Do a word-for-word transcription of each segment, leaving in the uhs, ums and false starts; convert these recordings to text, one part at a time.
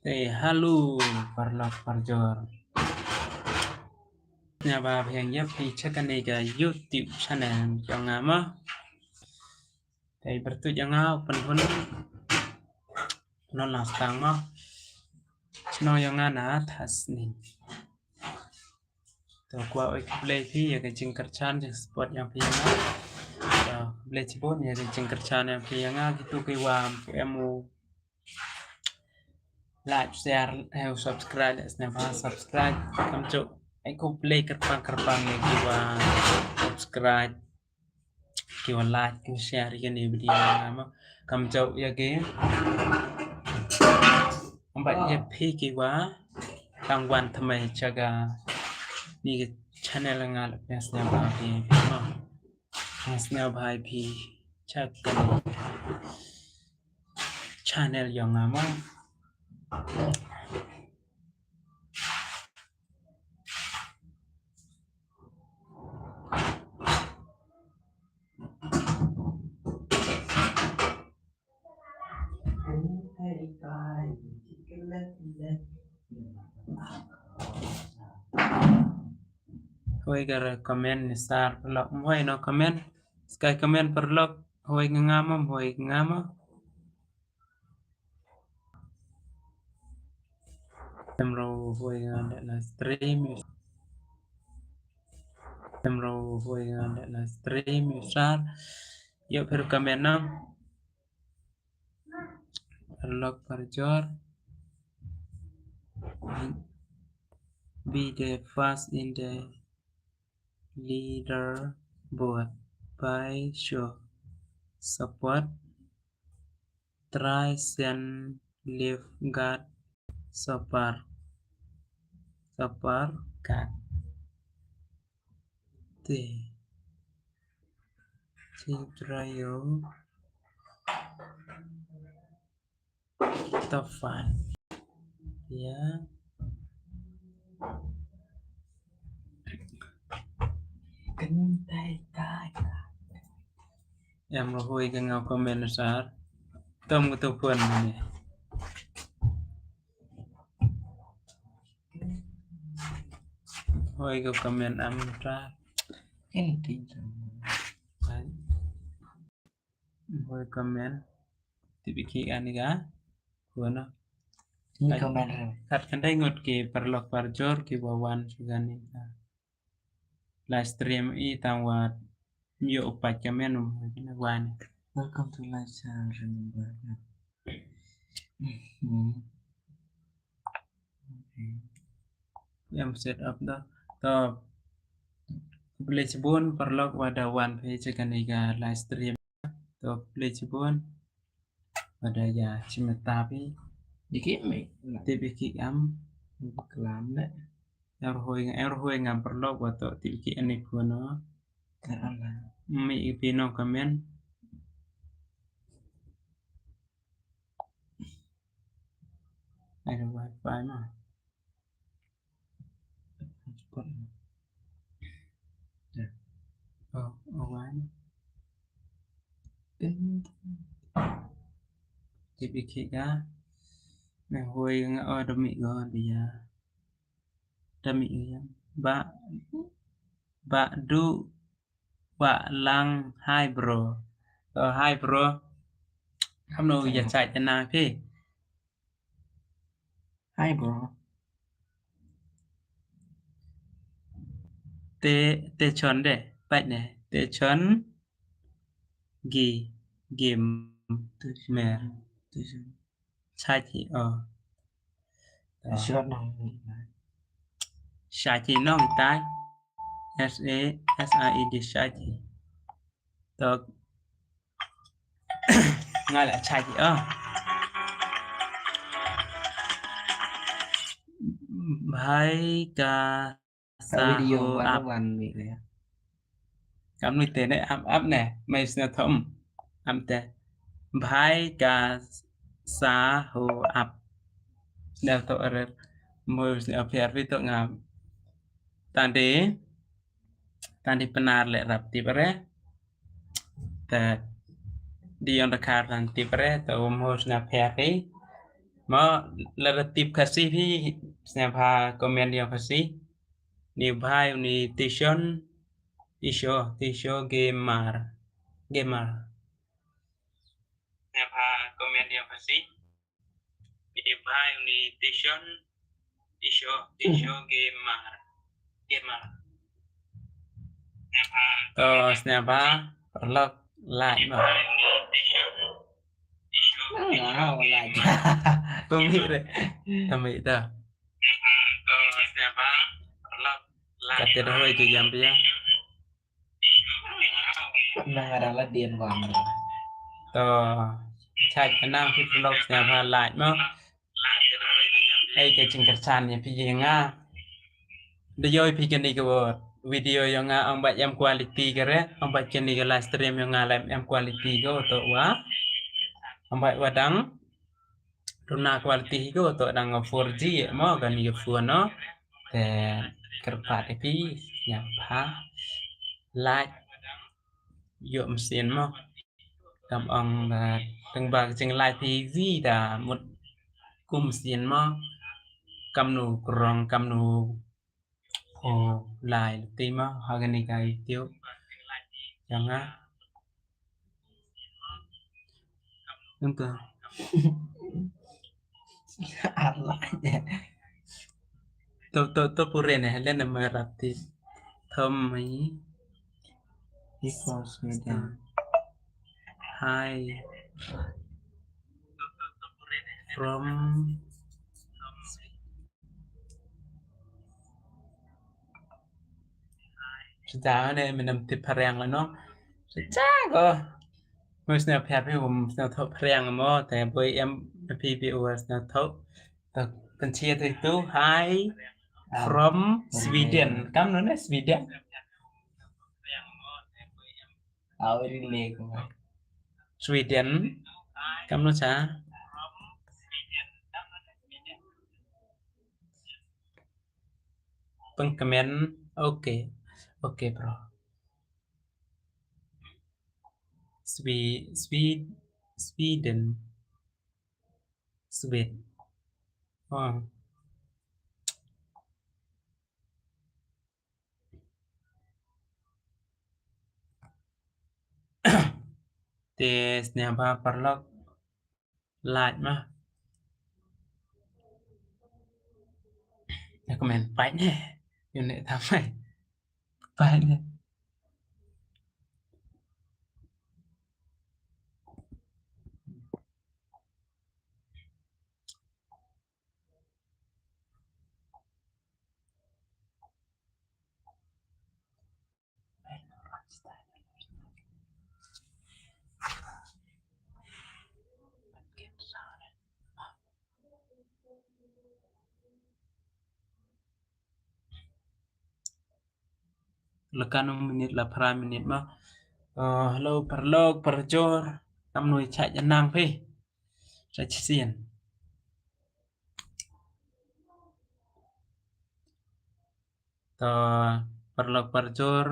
Te hello, parlok parjor. Sñiawbha phi yap phi cha kani ka YouTube channel yong nga mo. Te pyrtuid yong nga u Pynhun, nong Langstang mo. Chnong yong nga na Thasniñ. To kwah u ai khublei phi ya ka jingkyrchan jingsupport yong phi ya nga. To khublei chibun ya ka jingkyrchan yong phi ya nga, kitu kiwa em u like, share, eh, u subscribe, sñiawbha subscribe. Kamjooh ai khublei kyrpang kyrpang ya kiwa subscribe, kiwa like, kiwa share ya kani video nga mo. Kamjooh ya ki, ym pat ya phi kiwa dang wan thymmai cha kani ka channel nga, la phi sñiawbha phi mo. Sñiawbha phi cha kani channel yong nga mo. Hoi ka comment ni sar parlok, hoi no comment. Skai comment parlok, hoi nga mo, hoi nga mo. Em ro hoi nga da live stream. Em ro hoi nga da live stream, sar. Yoh phi comment nong. Parlok parjor. Be the first in the leaderboard by show support. Try send live guard super, super guard. Te. Te try yo. Top fan. Ya. Kentai tai. Em ro hoi ka nga comment sar. Tom ka tu phone ni. Hoi ka comment am tra. Ini ting. Hoi comment. Tip i ki ani ka. Bueno. Ni comment re. Kat kandai ngut ki parlok parjor kiwa wan cha kani ka live stream i tang wa ym yoh u pait comment um hoi kani wan. Welcome to live stream, remember. Hmm. Okay. Em set up da. To khublei chibun parlok wa da wan phi cha kani ka live stream. To khublei chibun. Wa da ya chimata phi. Dikit mi. Tip i ki am. Klam le. Em ro hoi nga, em ro hoi nga parlok wa to tip i ki ani phone no. Ka ala. Mi i phi no comment. Ai da wifi ma. Hotspot. Ya. Oh, oh, wan. Ting. Tip i ki ka. Me hoi nga, oh, da mi ko dia. Da mi ko ya. Ba, ba du, ba lang, hi bro. Oh, hi bro. Kamno ya chat ya na phi. Hi bro. Te, te chon de, pait ne. Te chon gi, gim, te chon, mer. Te chon. Said hi, oh. Te chon nong. Said hi nong tai. S A, S I E D, said hi. To nga la chait, oh. Bhai ka sa video ho ap. Wan mi ya. Kam ni te ne ap, ap ne, mai sna thom. Am te. Bhai ka sa ho ap. Sna to er. Mo sna ap ya ri to ngam. Tang de. Tang di Pnar le rap tip re. Te di yong da kar tang tip re, te um hos na pher ri. Mo, lada tip Khasi phi, sniawbha comment yong Khasi. Ni bhai u ni Tishon, Tisho, Tisho Gamer, Gamer. Sniawbha comment yong Khasi. Ni bhai u ni Tishon, Tisho, Tisho Gamer, Gamer. To, sniawbha, paralok, like mo. Nga, like. Pynmih re. Pynmih to. Kate da hoi ki jam pia. Nang ada la dien wan. To, chait nang phi paralok sniawbha like mo. Ei, ka jingkyrchan ya phi ya nga. Da yoh phi kani ka video yong nga, ong bait em quality ka re, ong bait kani ka live stream yong nga lem em quality ko to wa. Ong bait wa dang duna quality ko to dang four G mo kani ka phone no. Te kyrpad ya phi, sniawbha like. Yoh machine mo. Kam ong da, tang ba ka jinglai phi wi da mut kum machine mo. Kamnu krong, kamnu o lai ti mo, ha kani ka YouTube. Jang nga. Nang to. Ar lai. To, to, to pure ne, le ne ma rap ti. Thom mai. Equals Sweden. Hi. From Sida ne, mynam tip Phariang la no. Sida ko. Mo sniawbha phi, um sniawthoh Phariang mo, te boi em phi phi u sniawthoh. To, pynchia tu tu, hi. Ah, from Sweden. Kamnu ne Sweden? Au ri le ko. Sweden. Kamnu cha? Pengkemen. Okay. Okay, bro. Swe-, Swe-, Sweden. Sweden. Oh. Te sniawbha paralok. Like ma. Ya comment pait ne. Yun ne thamai. Pait ne. Laka nung minit la phra minit ma. Oh, hello, paralok, parajor. Kamnu i chait ya nang phi. Chait chisien. To, paralok parajor.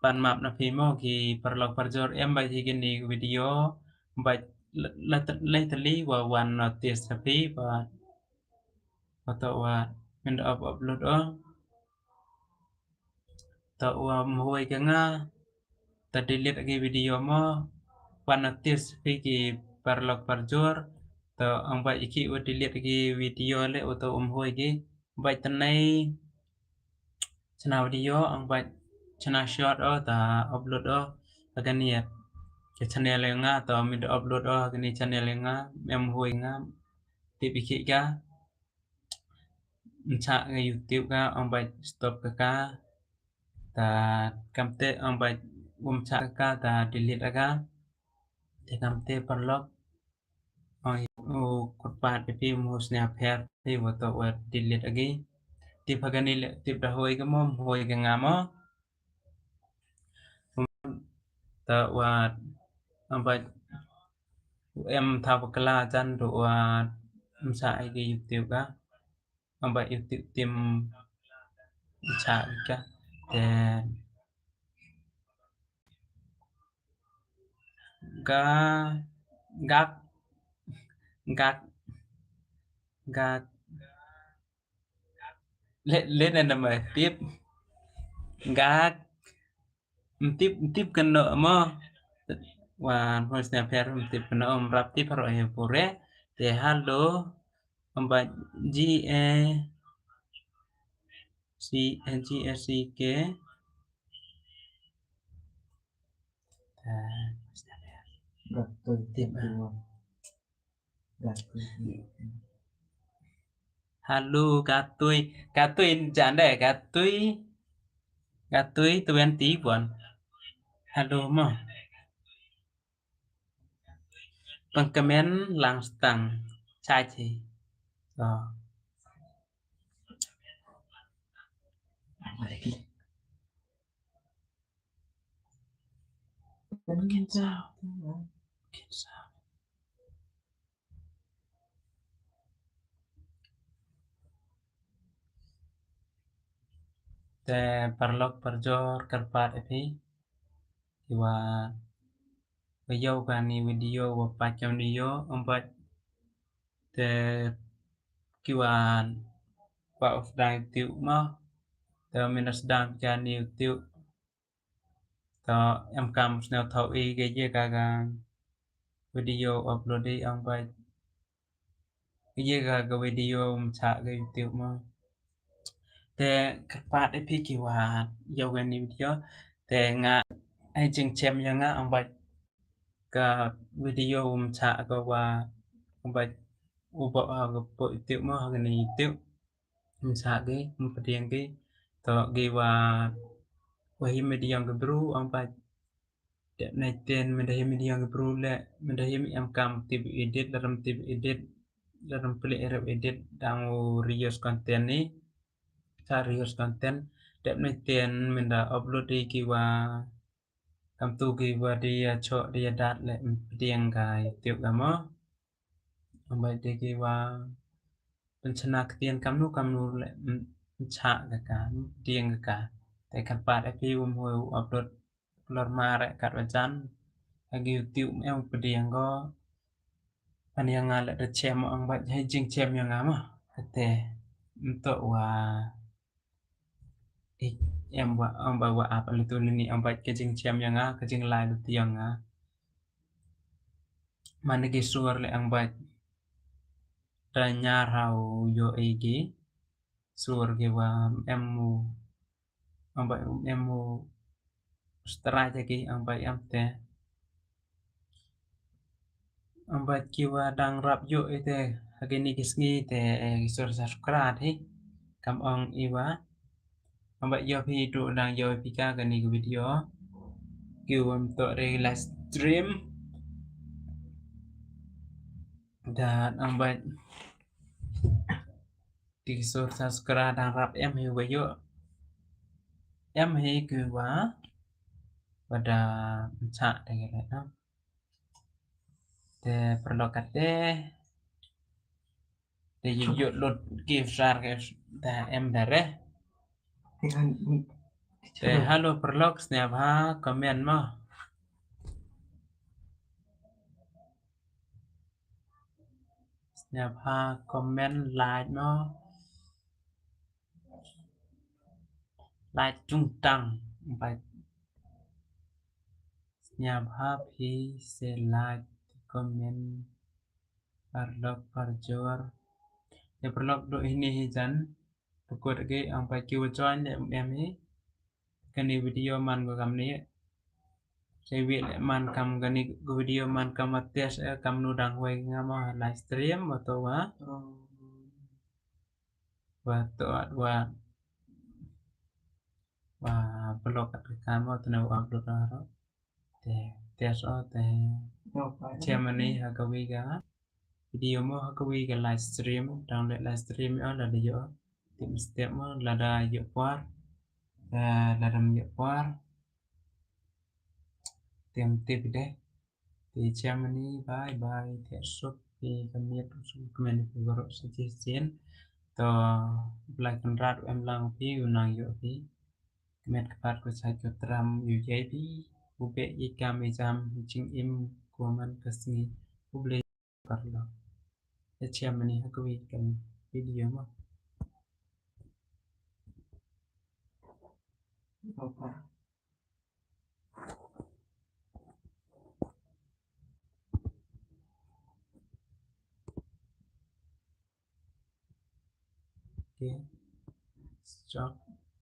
Pan map na phi mo ki paralok parajor em bait hi kini video. Bait le-, le-, le tali wa wan notice na phi wa, wa to wa min up-, upload o. To wa mhoi ka nga. Ta delete ki video mo. Wan notice phi ki paralok parajor. To ong bait i ki wa delete ki video le wa to um hoi ki. Bait tanai chna video, ong bait chna short o ta upload o. Agani ya. Ka channel ya nga to min upload o, agani channel ya nga, em hoi nga. Tip i ki ka. Mchah ka YouTube ka, ong bait stop ka ka. Ta kamte ong bait um chah ka ka, ta delete ka. Te kamte paralok. Ong u kyrpad phi mo sniawbha phi wa to wa delete agi. Tip ha kani le, tip da hoi ka mo, hoi ka nga mo. Ta wa, ong bait em thaw bakla jan du wa msa ai ki YouTube ka. Ong bait YouTube team msa ai ka. Te ga, gak, Gak. Gak. Le, le na nama tip. Gak. Mtip, mtip kano mo. Wan, hoi sna pher mtip kano, mrap tip haro he pure. Te hello. Amba G A, C, G A C K. Gatui. Tip, ah. Gatui. Hello, Gatui. Gatui, jande, Gatui. Gatui twenty-one. Hello, mo. Pengkemen lang stang. Chachi. So. Te parlok parjor kyrpad e phi. Kiwa, wa yoh kani video, wa pait kani video, ong pait te kiwa, wa u sdang YouTube mo. Te mynda sdang kani YouTube. To em kam sñiawthooh i ka ye ka ka video upload i ong pait. Ka ye ka ka video ym chah ka YouTube mo. Te kyrpad e phi kiwa yoh kani video. Te nga hei jingchem yong nga ong pait ka video ym chah ka wa ong pait u booh ha ka pooh YouTube mo ha kani YouTube. Ym chah ki, ym pdiang ki. To kiwa, wa hi mediang ki bru ong pait. Dep nai ten mynda hi mediang ki bru le, mynda hi mi em kam tip edit, laram tip edit, laram pli erep edit, dang u reuse content ni. Sa reuse content. Dep nai ten mynda upload i kiwa, kamtu kiwa di ya choh di ya dat le, ym pdiang ka YouTube ka mo. Ong pait de kiwa pynchna ktien kamnu kamnu le, ym, ym chah ka ka, ym pdiang ka ka. Te kyrpad e phi um hoi u upload lor mar e kat wa jan. Agi YouTube em pdiang ko. Pan yong nga le da chem ong pait hei jingchem yong nga mo. Kate, mto wa, eh, em wa, ong pait wa ap alitu ni ni ong pait ka jingchem yong nga, ka jinglai luti yong nga. Man ki sur le ong pait. Da ñiar ha u yoh e ki sur kiwa em u, ong pait em u strike ki ong pait em te. Ong pait kiwa dang rap yoh i te ha kini ki sngi te, eh, ki sur subscribe hi. Kam ong i wa. Ong pait yoh phi tu dang yoh phi ka kani ki video. Kiwa mto re live stream. Dan ong pait ki sur subscribe dang rap em hi wa yoh. Em hi kiwa, wa da ym chah te ki le, no? Te parlok kate. Te yoh yoh lut ki sar ke da em da re. Te hello parlok sñiawbha comment mo. Sñiawbha comment like mo. Like chungtang. Bye. Sñiawbha phi se like comment. Parlok parjor. Ya parlok du hini hi jan. Pukut ki ong pait kiwa join le em hi. Kani video man ko kamni. Sei wi le man kam kani ko video man kam wa test, eh, kamnu dang hoi nga mo live stream wa to wa. Wa to wa, wa vlog at ka mo to na wa upload ro. Te, test o te. Chem ani ha ka wi ka video mo ha ka wi ka live stream, dang le live stream o lada yoh. Tip step mo lada yoh por. Eh, lada ym yoh por. Tem tip de. Te chem ani, bye bye. Te suk te ka miet suk kmen phi waroh sa chisien. To Blai Kynrad em lang phi u nang yoh phi. Kmet kpat ko chait ko tram yoh yei phi. U beh i kam i jam jingim ko man ka sngi. U Blai parlok. Ya chem mani ha kawi ka video mo. Okay. Stock